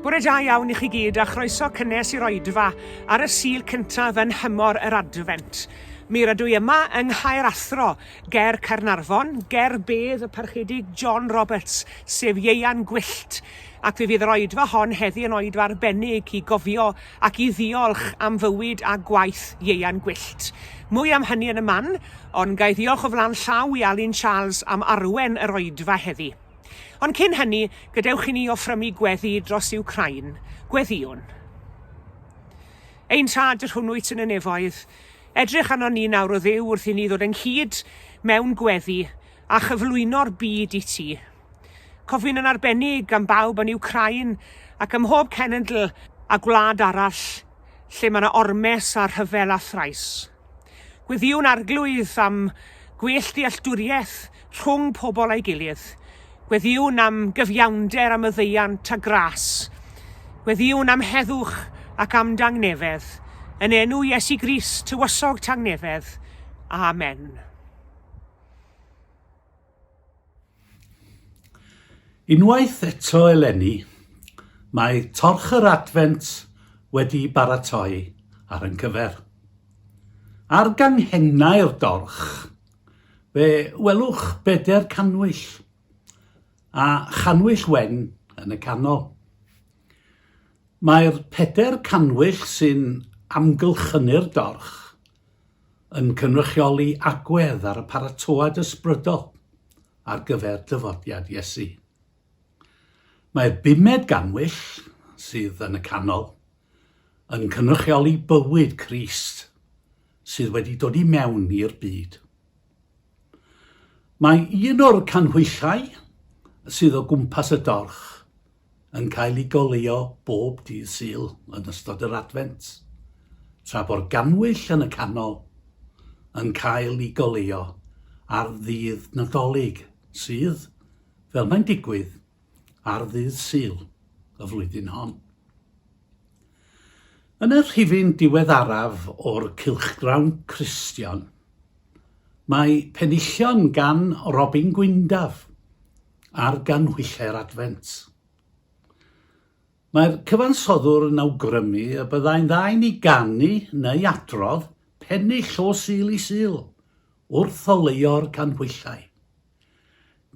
Bore da iawn i chi gyd a chroeso cynnes i'r oedfa ar y Sul cyntaf yn nhymor yr Adfent. Mi rydw i yma yng Nghaer Athro, ger Caernarfon, ger bedd y Parchedig John Roberts, sef Ieuan Gwyllt, ac fe fydd yr oedfa hon heddi yn oedfa arbennig i gofio ac i ddiolch am fywyd a gwaith Ieuan Gwyllt. Mwy am hynny yn y man, ond ga i ddiolch o flaen llaw i Alun Charles am arwen yr oedfa heddi. Ond cyn hynny, gadewch i ni offrymu gweddi dros Iwcrain. Gweddïwn. Ein Tad, yr hwn wyt yn y nefoedd, edrych arnon ni nawr o Dduw wrth i ni ddod ynghyd mewn gweddi a chyflwyno'r byd i ti. Cofiwn yn arbennig am bawb yn Iwcrain ac ym mhob cenedl a gwlad arall lle mae yna ormes a rhyfel a thrais. Gweddïwn Arglwydd am gwell dealltwriaeth rhwng pobl a'i gilydd. Gweddïwn am gyfiawnder a maddeuant a gras. Gweddïwn am heddwch ac am dangnefedd. Yn enw Iesu Grist, Tywysog Tangnefedd. Amen. Unwaith eto eleni, mae Torch yr Adfent wedi'i baratoi ar ein cyfer. Ar ganghennau'r dorch, fe welwch bedair cannwyll, a channwyll wen yn y canol. Mae'r pedair cannwyll sy'n amgylchynu'r dorch yn cynrychioli agwedd ar y paratoad ysbrydol ar gyfer dyfodiad Iesu. Mae'r bumed gannwyll, sydd yn y canol, yn cynrychioli bywyd Crist sydd wedi dod i mewn i'r byd. Mae un o'r canhwyllau sydd o gwmpas y dorch yn cael ei goleuo bob dydd Sul yn ystod yr Adfent, tra bo'r gannwyll yn y canol yn cael ei goleuo ar ddydd Nadolig, sydd, fel mae'n digwydd, ar ddydd Sul y flwyddyn hon. Yn y rhifyn diweddaraf o'r cylchgrawn Cristion, mae penillion gan Robin Gwyndaf ar ganhwyllau'r Adfent. Mae'r cyfansoddwr yn awgrymu y byddai'n dda i ni ganu neu adrodd pennill o Sul i Sul wrth oleuo'r canhwyllau.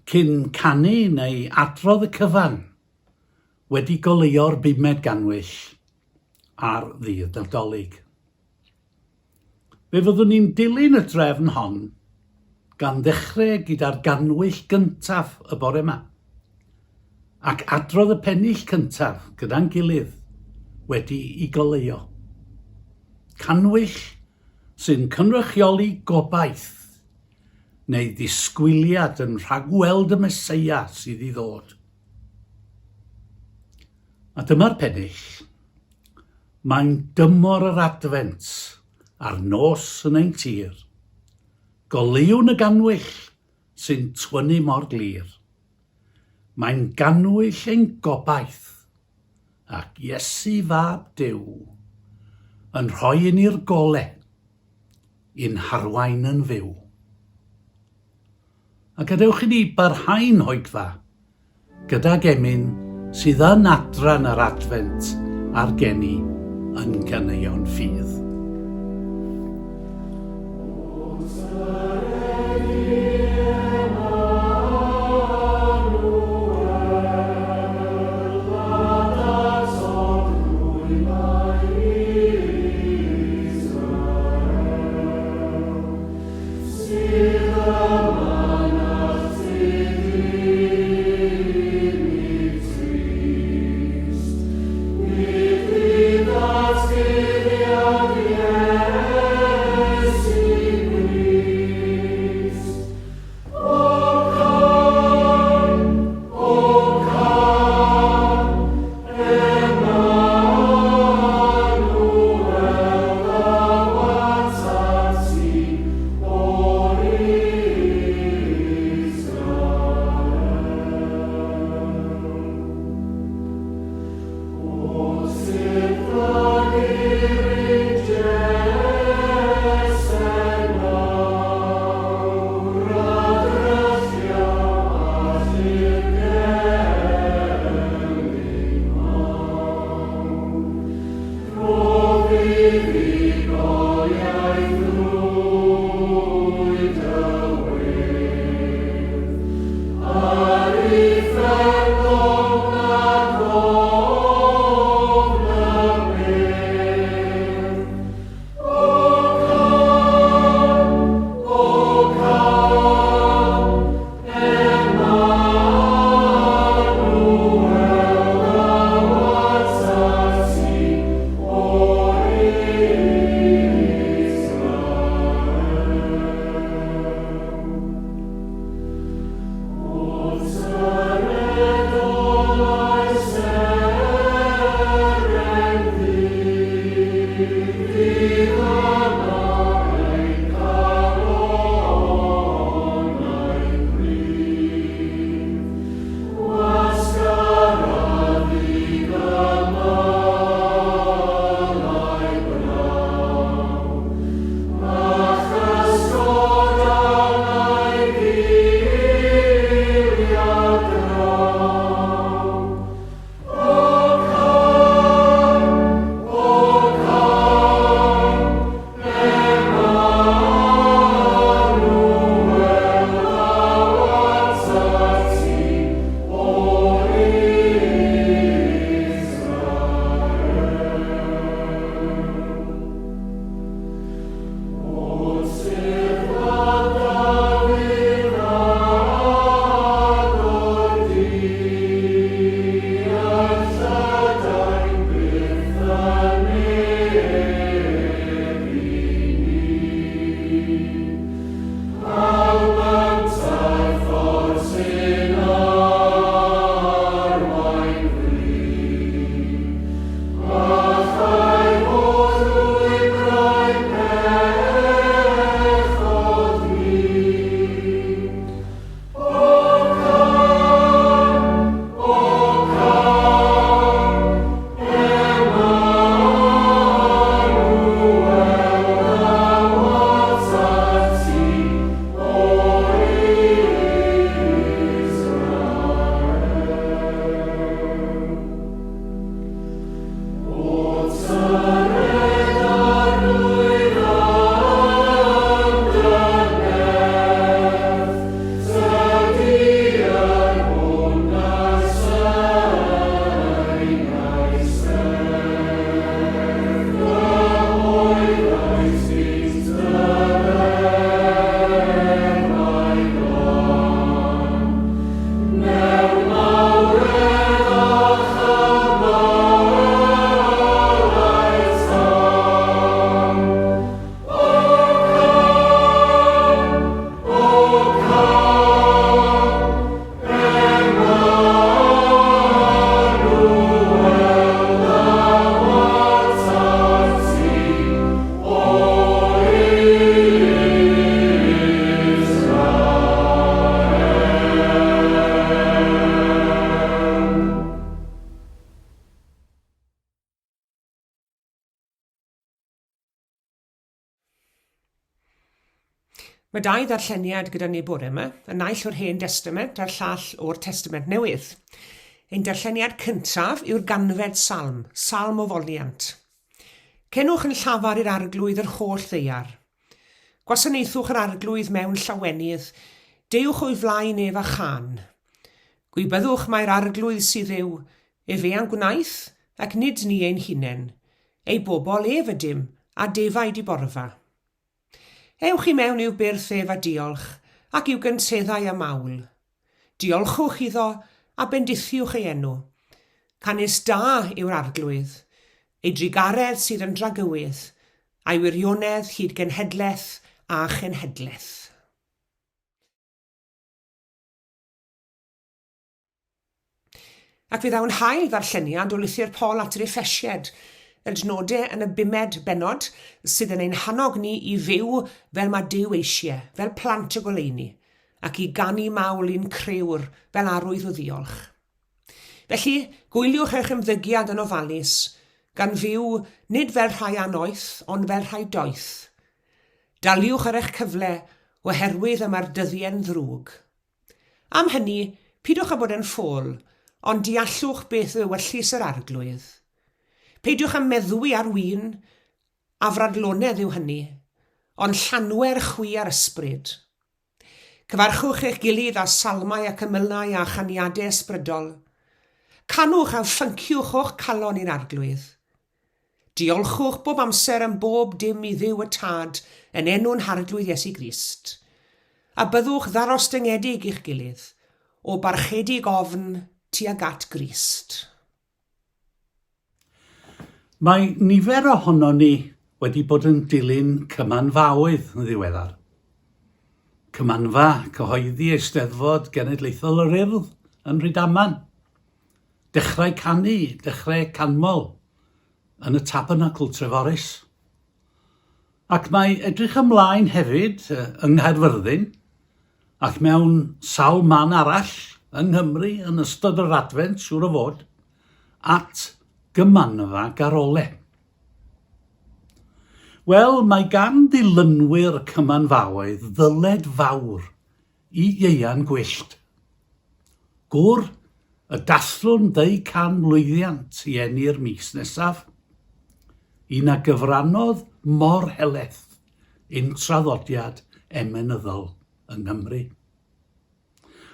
Cyn canu neu adrodd y cyfan wedi goleuo'r bumed gannwyll ar ddydd Nadolig. Fe fyddwn ni'n dilyn y drefn hon gan ddechrau gyda'r gannwyll gyntaf y bore 'ma, ac adrodd y pennill cyntaf gyda'n gilydd wedi i goleuo. Cannwyll sy'n cynrychioli gobaith neu ddisgwyliad yn rhagweld y Meseia sydd i ddod. A dyma'r pennill. Mae'n dymor yr Adfent a'r nos yn ein tir. Goleuwn y gannwyll sy'n twynnu mor glir. Mae'n gannwyll ein gobaith, ac Iesu Fab Duw yn rhoi i ni'r gole i'n harwain yn fyw. A gadewch i ni barhau'n hoedfa gydag emyn sydd yn adran yr Adfent a'r Geni yn Ganeuon Ffydd. Mae dau ddarlleniad gyda ni bore yma, y naill o'r Hen Destament a'r llall o'r Testament Newydd. Ein darlleniad cyntaf yw'r ganfed salm, salm o foliant. Cenwch yn llafar i'r Arglwydd yr holl ddaear. Gwasanaethwch yr Arglwydd mewn llawenydd, deuwch o'i flaen ef â chân. Gwybyddwch mai'r Arglwydd sydd Dduw, efe a'n gwnaeth, ac nid ni ein hunain. Ei bobl ef ydym, a defaid i borfa. Ewch i mewn i'w byrth ef a diolch, ac i'w gynteddau a mawl. Diolchwch iddo, a bendithiwch ei enw. Canys da yw'r Arglwydd, ei drugaredd sydd yn dragywydd, a'i wirionedd hyd genhedlaeth a chenhedlaeth. Ac fe ddaw'n hail ddarlleniad o lythyr Paul at yr Effesiaid, y dnodau yn y bumed bennod, sydd yn ein hannog ni i fyw fel mae Duw eisiau, fel plant y goleuni, ac i ganu mawl i'n Crëwr fel arwydd o ddiolch. Felly, gwyliwch eich ymddygiad yn ofalus, gan fyw nid fel rhai annoeth, ond fel rhai doeth. Daliwch ar eich cyfle, oherwydd y mae'r dyddiau'n ddrwg. Am hynny, pidwch â bod yn ffôl, ond deallwch beth yw ewyllys yr Arglwydd. Peidiwch â meddwi ar win, afradlonedd yw hynny, ond llanwer chwi â'r Ysbryd. Cyfarchwch eich gilydd â salmau ac emynau a chaniadau ysbrydol. Canwch a phynciwch o'ch calon i'r Arglwydd. Diolchwch bob amser am bob dim i Dduw y Tad yn enw'n Harglwydd Iesu Grist. A byddwch ddarostyngedig i'ch gilydd, o barchedig ofn tuag at Grist. Mae nifer ohonon ni wedi bod yn dilyn cymanfaoedd yn ddiweddar. Cymanfa cyhoeddi Eisteddfod Genedlaethol yr Urdd yn Rhydaman. Dechrau canu, dechrau canmol yn y Tabernacl Treforys. Ac mae edrych ymlaen hefyd yng Nghaerfyrddin ac mewn sawl man arall yng Nghymru yn ystod yr Adfent, siŵr o fod, at Gymanfa Garole. Wel, mae gan ddilynwyr cymanfaoedd ddyled fawr i Ieuan Gwyllt. Gŵr y dathlwn ddeucan mlwyddiant i eni'r mis nesaf, un a gyfrannodd mor helaeth i'n traddodiad emynyddol yng Nghymru.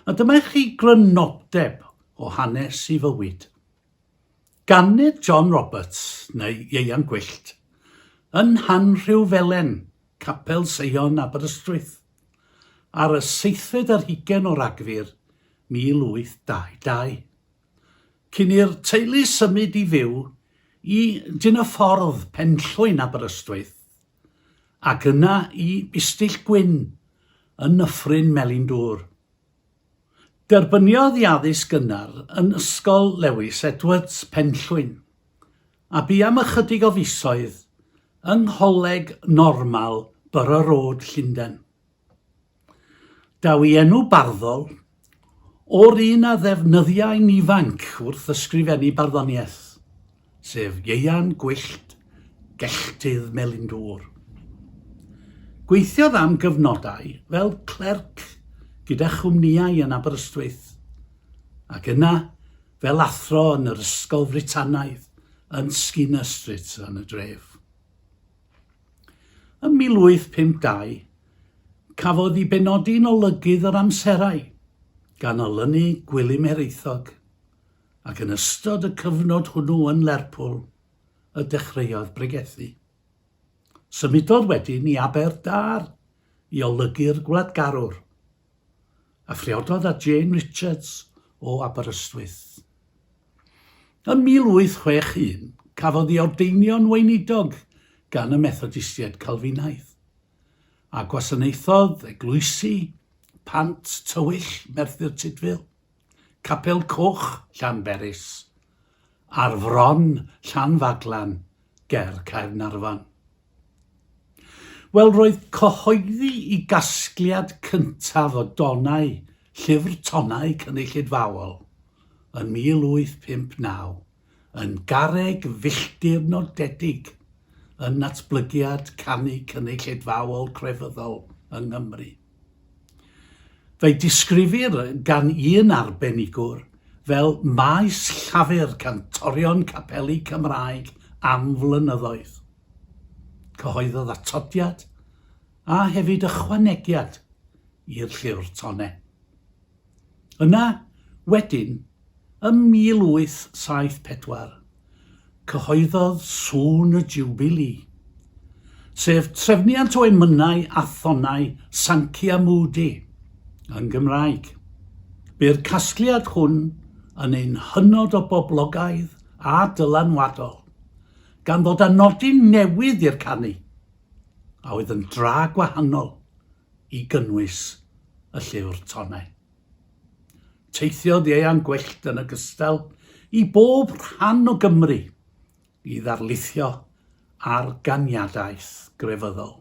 A dyma i chi grynodeb o hanes i fywyd. Ganed John Roberts, neu Ieuan Gwyllt, yn Nhanrhiwfelen, Capel Seion, Aberystwyth, ar y seithfed ar hugain o Ragfyr 1822. Cyn i'r teulu symud i fyw i Dyn y Ffordd, Penllwyn, Aberystwyth, ac yna i Bistyll Gwyn yn Nyffryn Melin Dŵr. Derbyniodd ei addysg gynnar yn Ysgol Lewis Edwards, Penllwyn, a bu am ychydig o fisoedd yng Ngholeg Normal Borough Road, Llundain. Daw ei enw barddol o'r un a ddefnyddiai'n ifanc wrth ysgrifennu barddoniaeth, sef Ieuan Gwyllt Gelltydd Melin Dŵr. Gweithiodd am gyfnodau fel clerc gyda chwmnïau yn Aberystwyth, ac yna fel athro yn yr Ysgol Frutanaidd yn Skinner Street yn y dref. Yn 1852, cafodd ei benodi'n olygydd yr amserau, gan olynu Gwilym Hiraethog, ac yn ystod y cyfnod hwnnw yn Lerpwl y dechreuodd bregethu. Symudodd wedyn i Aberdâr i olygu'r Gwladgarwr, a phriododd â Jane Richards o Aberystwyth. Yn 1861, cafodd ei ordeinio'n weinidog gan y Methodistiaid Calfinaidd, a gwasanaethodd eglwysi Pant Tywyll Merthyr Tudful, Capel Coch Llanberis, a'r Fron Llanfaglan ger Caernarfon. Wel, roedd cyhoeddi i gasgliad cyntaf o donau Llyfr Tonnau Cynulleidfaol yn 1859 yn garreg filltir nodedig yn natblygiad canu cynulleidfaol crefyddol. yng Nghymru. Fe'i disgrifir gan un arbenigwr fel maes llafur cantorion capeli Cymraeg am flynyddoedd. Cyhoeddodd atodiad a hefyd ychwanegiad i'r llyfr tone. Yna, wedyn, ym 1874, cyhoeddodd Sŵn y Jiwbilî, sef trefniant o emynau a thonau Sankey a Moody yn Gymraeg. Bu'r casgliad hwn yn un hynod o boblogaidd a dylanwadol, gan ddod â nodyn newydd i'r canu, a oedd yn dra gwahanol i gynnwys y llyfr tonnau. Teithiodd Ieuan Gwyllt yn ogystal i bob rhan o Gymru i ddarlithio ar ganiadaeth grefyddol.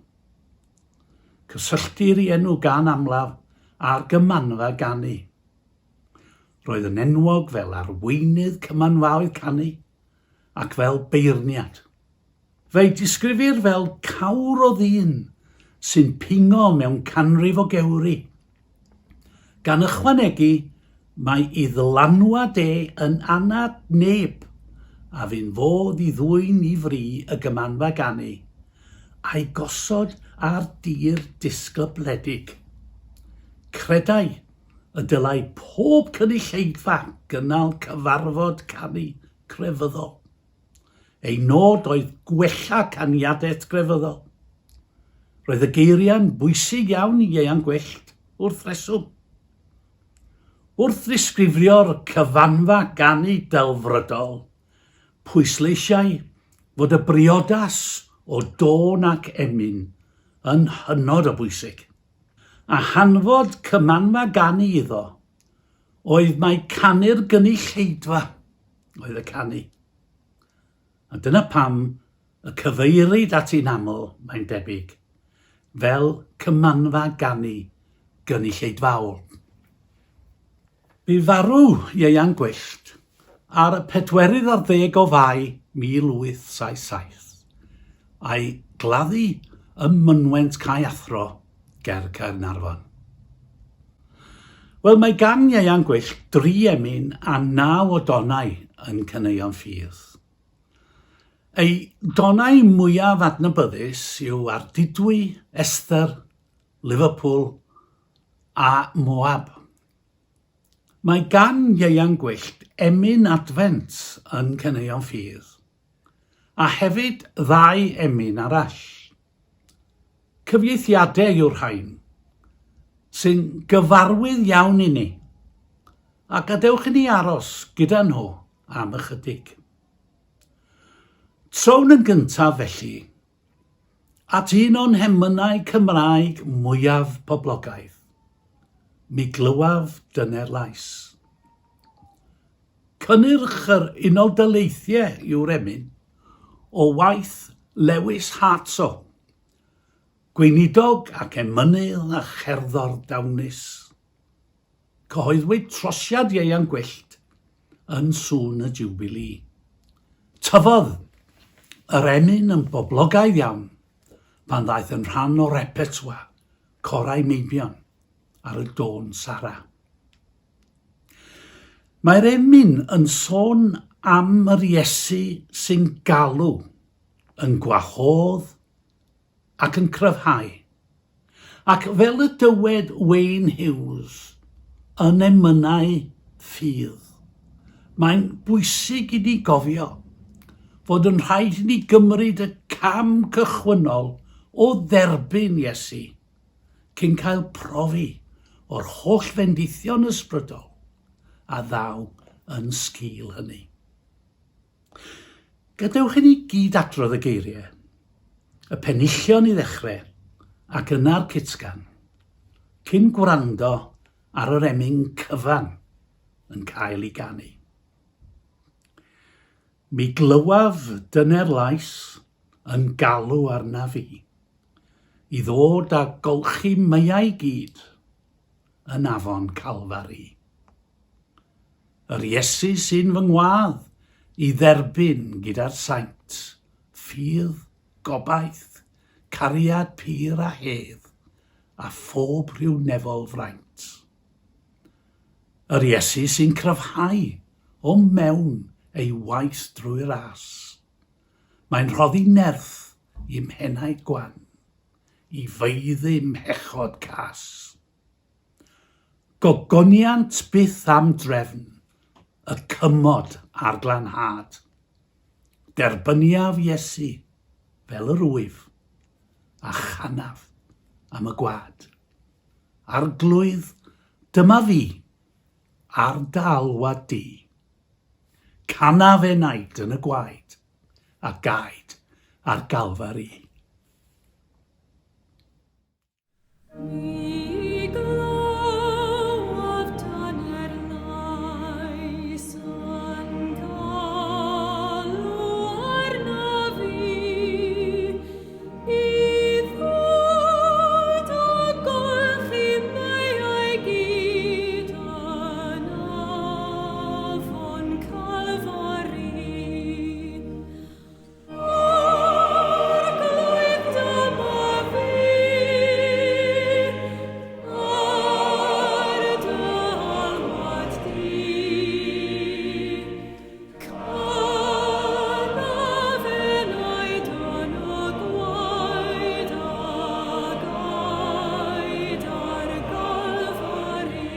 Cysylltir ei enw gan amlaf â'r Gymanfa Ganu. Roedd yn enwog fel arweinydd cymanfaoedd canu ac fel beirniad. Fe'i disgrifir fel cawr o ddyn sy'n pingo mewn canrif o gewri, gan ychwanegu mai ei ddylanwad e yn anad neb a fu'n fodd i ddwyn i fri y Gymanfa Ganu a'i gosod ar dir disgybledig. Credai y dylai pob cynulleidfa gynnal cyfarfod canu crefyddol. Ei nod oedd gwella caniadaeth grefyddol. Roedd y geiriau'n bwysig iawn i Ieuan Gwyllt wrth reswm. Wrth ddisgrifio'r cyfanfa ganu delfrydol, pwysleisiai fod y briodas o dôn ac emyn yn hynod o bwysig, a hanfod cymanfa ganu iddo oedd mai canu'r gynulleidfa oedd y canu. A dyna pam y cyfeirid ati'n aml, mae'n debyg, fel cymanfa ganu gynulleidfaol. Bu farw Ieuan Gwyllt ar y pedwerydd ar ddeg o Fai 1877, a'i gladdu ym mynwent Cae Athro ger Caernarfon. Wel, mae gan Ieuan Gwyllt dri emyn a naw o donau yn Caneuon Ffydd. Ei donau mwyaf adnabyddus yw Ardudwy, Esther, Liverpool a Moab. Mae gan Ieuan Gwyllt emyn Adfent yn Caneuon Ffydd, a hefyd ddau emyn arall. Cyfieithiadau yw'r rhain, sy'n gyfarwydd iawn i ni, a gadewch i ni aros gyda nhw am ychydig. Trown yn gyntaf, felly, at un o'n hemynau Cymraeg mwyaf poblogaidd, Mi glywaf dyner lais. Cynnyrch yr Unol Daleithiau yw'r emyn, o waith Lewis Hartsough, gweinidog ac emynydd a cherddor dawnus. Cyhoeddwyd trosiad Ieuan Gwyllt yn Sŵn y Jiwbilî. Tyfodd yr emyn yn boblogaidd iawn pan ddaeth yn rhan o repertoire corau meibion ar y dôn Sara. Mae'r emyn yn sôn am yr Iesu sy'n galw, yn gwahodd ac yn cryfhau. Ac fel y dywed Wayne Hughes yn Emynau Ffydd, mae'n bwysig i ni gofio fod yn rhaid i ni gymryd y cam cychwynnol o dderbyn Iesu cyn cael profi o'r holl fendithion ysbrydol a ddaw yn sgil hynny. Gadewch i ni gyd adrodd y geiriau, y penillion i ddechrau ac yna'r cytgan, cyn gwrando ar yr emyn cyfan yn cael ei ganu. Mi glywaf dyner lais yn galw arnaf fi, i ddod a golchi myau gyd yn afon Calfari. Yr Iesu sy'n fy ngwadd i dderbyn gyda'r saint, ffydd, gobaith, cariad pur a hedd, a phob rhyw nefol fraint. Yr Iesu sy'n cryfhau o mewn ei waith drwy ras. Mae'n rhoddi nerth i'm henaid gwan, i faeddu mhechod cas. Gogoniant byth am drefn y cymod a'r glanhad. Derbyniaf Iesu fel yr wyf, a chanaf am y gwad. Arglwydd, dyma fi, ar dy alwad di. Canaf enaid yn y gwaed a gaed ar Galfari. Mi glywaf dyner lais yn galw arnaf fi i ddod a golchi meiau gyd yn afon Calfari. Arglwydd, dyma fi, ar dy alwad di. Canaf enaid yn y gwaed a gaed ar Galfari.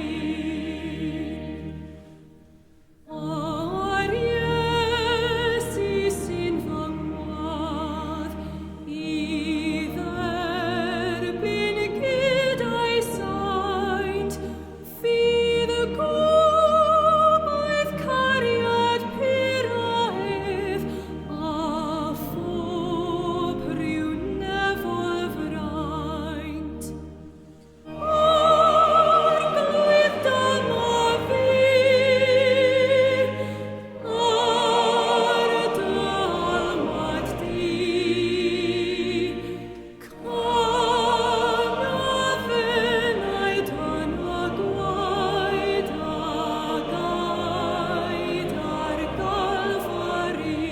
A'r Iesu sy'n fy ngwadd i dderbyn gyda'i saint, ffydd y gobaith cariad pur a ef, a phob rhyw nefol fraint. Arglwydd, dyma fi, ar dy alwad di. Canaf enaid yn y gwaed a gaed ar Galfari.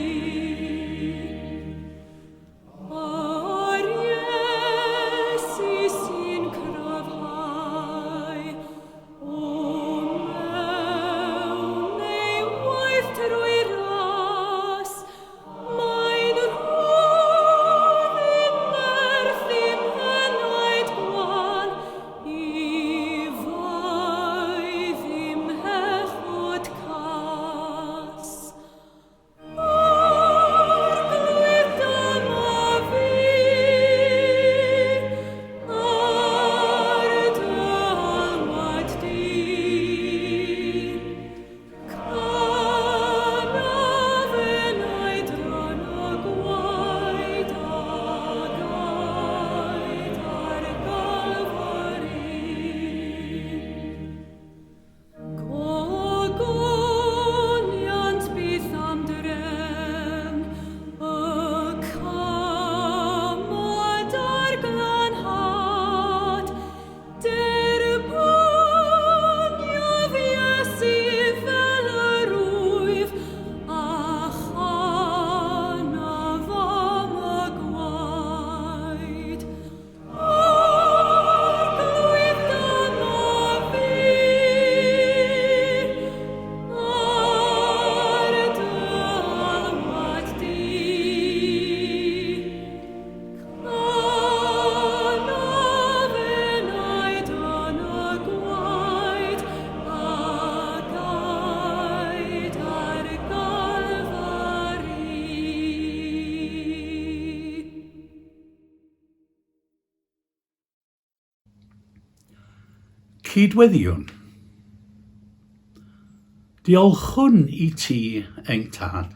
Yr Iesu sy'n cryfhau, o mewn ei waith trwy ras, mae'n rhoddi nerth i'm henaid gwan i faeddu mhechod cas. Arglwydd, dyma fi, ar dy alwad di. Canaf enaid yn y gwaed a gaed ar Galfari. Gogoniant byth am drefn y cymod a'r glanhad, Derbyniodd Iesu fel yr wyf, a chanaf am y gwaed. Arglwydd, dyma fi, ar dy alwad di. Canaf enaid yn y gwaed a gaed ar Galfari. Cydweddïwn. Diolchwn i ti, ein Tad,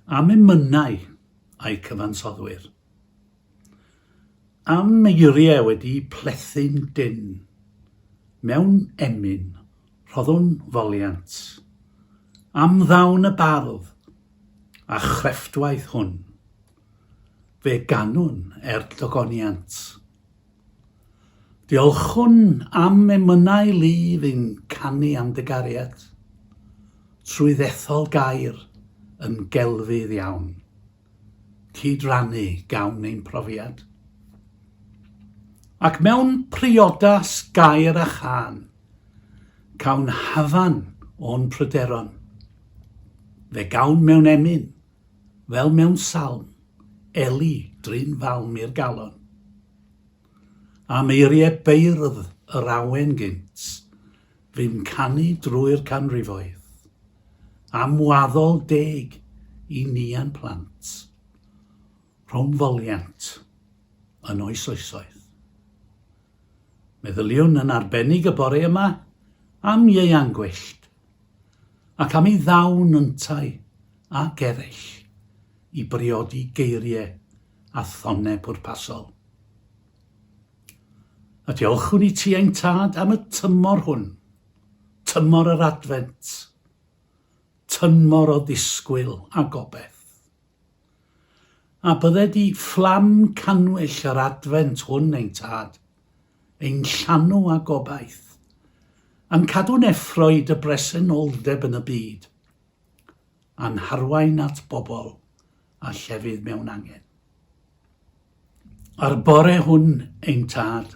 am emynau a'u cyfansoddwyr, am eiriau wedi plethu'n dynn mewn emyn rhoddwn foliant, am ddawn y bardd a chrefftwaith hwn. Fe ganwn er dogoniant. Diolchwn am emynau lu fu'n canu am dy gariad, trwy ddethol gair yn gelfydd iawn. Cyd-rannu gawn ein profiad. Ac mewn priodas gair a chân, cawn hafan o'n pryderon. Fe gawn mewn emyn, fel mewn salm, eli drin falm i'r galon. Am eiriau beirdd yr awen gynt, fu'n canu drwy'r canrifoedd, am waddol deg i ni a'n plant. Rhwng foliant yn oes oesoedd. Meddyliwn yn arbennig y bore yma am Ieuan Gwyllt, ac am ei ddawn yntau ac eraill i briodi geiriau a thonau pwrpasol. A diolchwn i ti ein Tad am y tymor hwn, tymor yr Adfent, tymor o ddisgwyl a gobaith. A bydded i fflam cannwyll yr Adfent hwn, ein Tad, ein llanw â gobaith, a'n cadw'n effro i dy bresenoldeb yn y byd, a'n harwain at bobl a llefydd mewn angen. A'r bore hwn, ein Tad,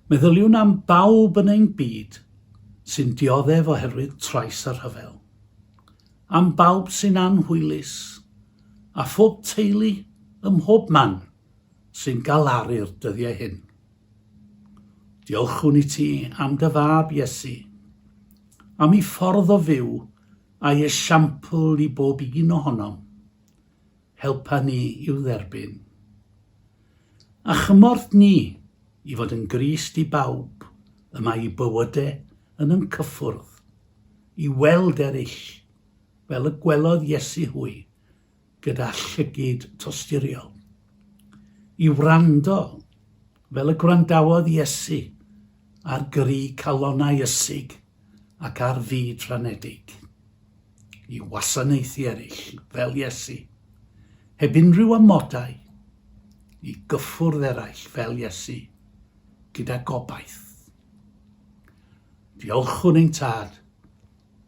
meddyliwn am bawb yn ein byd sy'n dioddef oherwydd trais a rhyfel, am bawb sy'n anhwylus, a phob teulu ym mhob man sy'n galaru'r dyddiau hyn. Diolchwn i ti am dy fab Iesu, am ei ffordd o fyw a'i esiampl i bob un ohonom. Helpa ni i'w dderbyn. A chymorth ni i fod yn Grist i bawb y mae eu bywyde yn yn cyffwrdd, i weld eraill fel y gwelodd Iesu hwy gyda llygid tosturiol, i wrando fel y gwrandawodd Iesu ar gri calonnau ysig ac ar fyd rhanedig, i wasanaethu eraill fel Iesu, heb unrhyw amodau, i gyffwrdd eraill fel Iesu, gyda gobaith. Diolchwn ein Tad,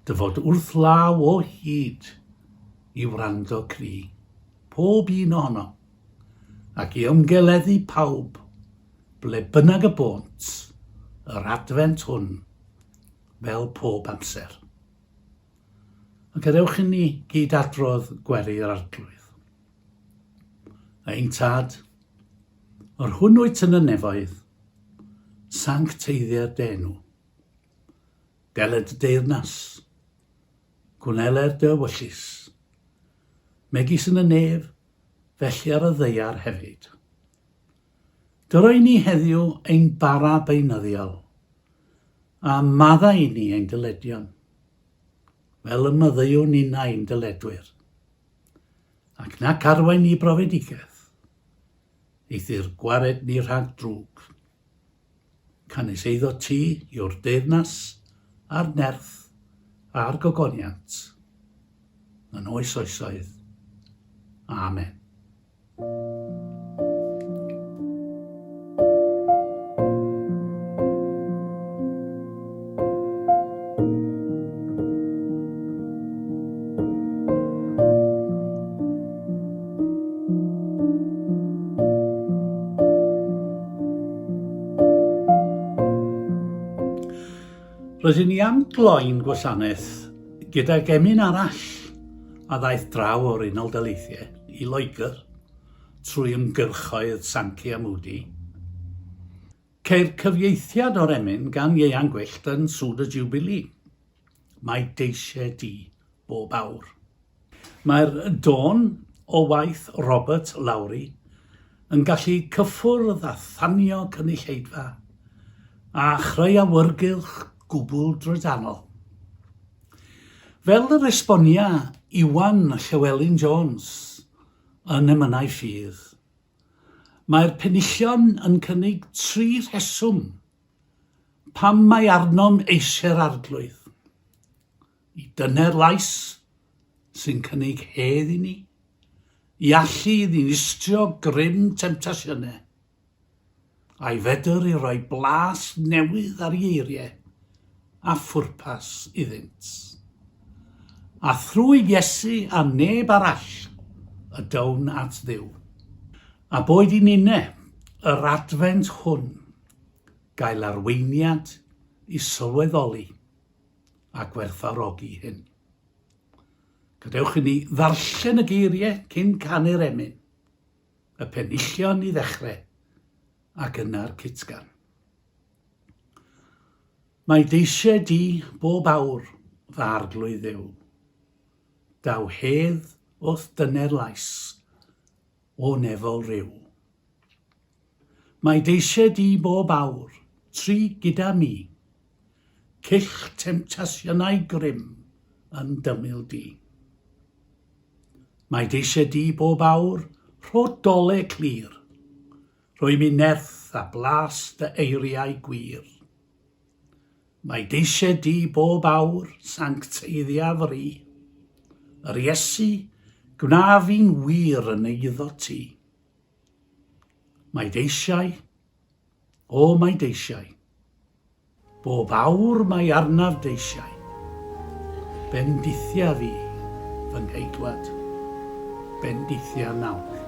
dy fod wrth law o hyd i wrando cri, pob un ohonom, ac i ymgeleddu pawb ble bynnag y bônt, yr Adfent hwn, fel pob amser. A gadewch i ni gyd-adrodd gweddi yr Arglwydd. Ein Tad, yr hwn wyt yn y nefoedd, sancteiddier dy enw. Deled dy deyrnas, gwneler dy ewyllys, megis yn y nef, felly ar y ddaear hefyd. Dyro i ni heddiw ein bara beunyddiol, a maddau i ni ein dyledion, fel y maddeuwn ninnau i'n dyledwyr. Ac nac arwain ni i brofedigaeth, eithr gwared ni rhag drwg. Canys eiddo ti yw'r deyrnas, a'r nerth, a'r gogoniant, yn oes oesoedd. Amen. Rydyn ni am gloi'n gwasanaeth gydag emyn arall a ddaeth draw o'r Unol Daleithiau i Loegr trwy ymgyrchoedd Sankey a Moody. Ceir cyfieithiad o'r emyn gan Ieuan Gwyllt yn Sŵn y Jiwbilî, Mae d'eisiau di bob awr. Mae'r dôn o waith Robert Lowry yn gallu cyffwrdd a thanio cynulleidfa a chreu awyrgylch gwbl drydanol. Fel yr esbonia Iwan Llewelyn Jones yn Emynau Ffydd, mae'r penillion yn cynnig tri rheswm pam mae arnom eisiau'r Arglwydd. I dyner lais sy'n cynnig hedd i ni, i allu i ddinistrio grym temtasiynau, a'i fedr i roi blas newydd ar ei eiriau a phwrpas iddynt. A thrwy Iesu a neb arall y down at Dduw. A boed i ninne yr Adfent hwn. gael arweiniad i sylweddoli a gwerthfawrogi hyn. Gadewch i ni ddarllen y geiriau cyn canu'r emyn, y penillion i ddechrau ac yna'r cytgan. Mae d'eisiau di bob awr, fy Arglwydd Dduw. Daw hedd o'th dyner lais, o nefol ryw. Mae d'eisiau di bob awr, try gyda mi, Cyll temtasiynau grym yn d'ymyl di. Mae d'eisiau di bob awr, rho dole clir, Rhoi mi nerth a blas dy eiriau gwir. Mae d'eisiau di bob awr, sancteiddia fri. Yr Iesu, gwna fi'n wir yn eiddo ti. Mae d'eisiau, o mae d'eisiau. Bob awr mae arnaf d'eisiau. Bendithia fi, fy ngheidwad, bendithia nawr.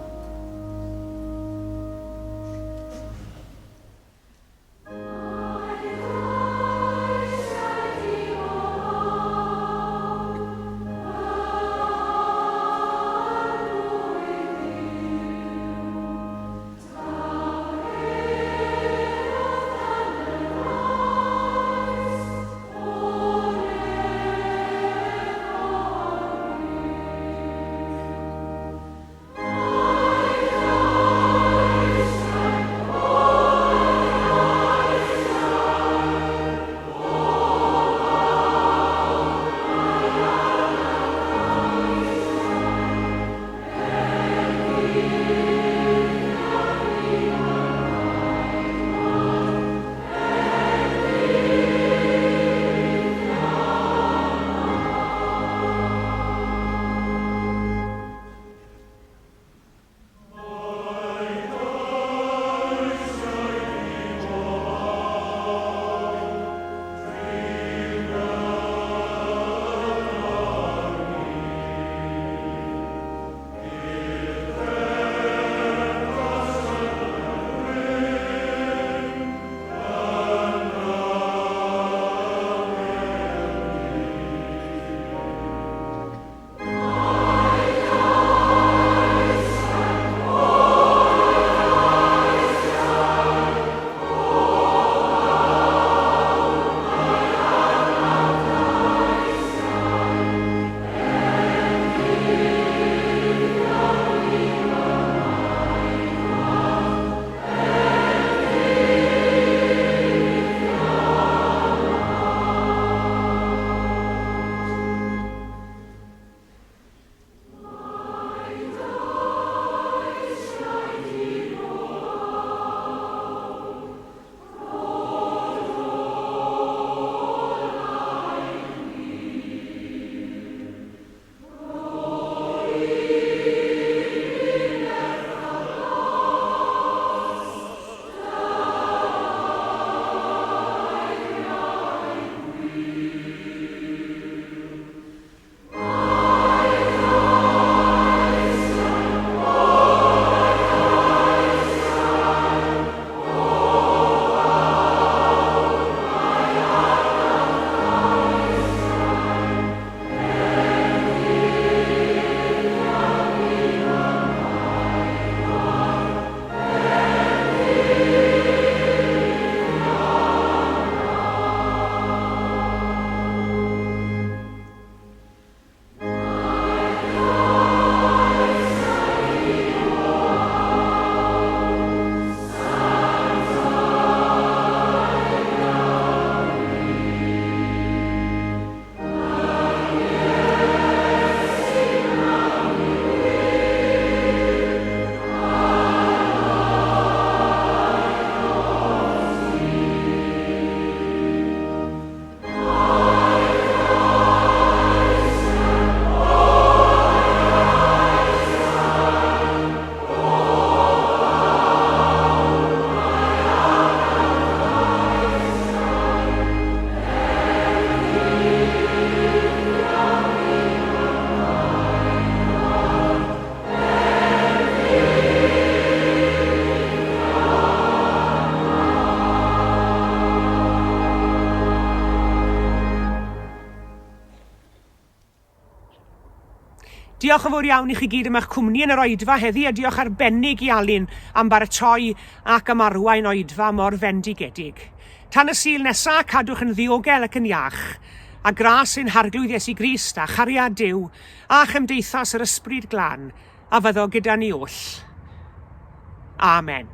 Diolch yn fawr iawn i chi gyd am eich cwmni yn yr oedfa heddi a diolch arbennig i Alun am baratoi ac am arwain oedfa mor fendigedig. Tan y Sul nesa, cadwch yn ddiogel ac yn iach. A gras ein Harglwydd Iesu Grist a chariad Duw a chymdeithas yr Ysbryd Glân a fyddo gyda ni oll. Amen.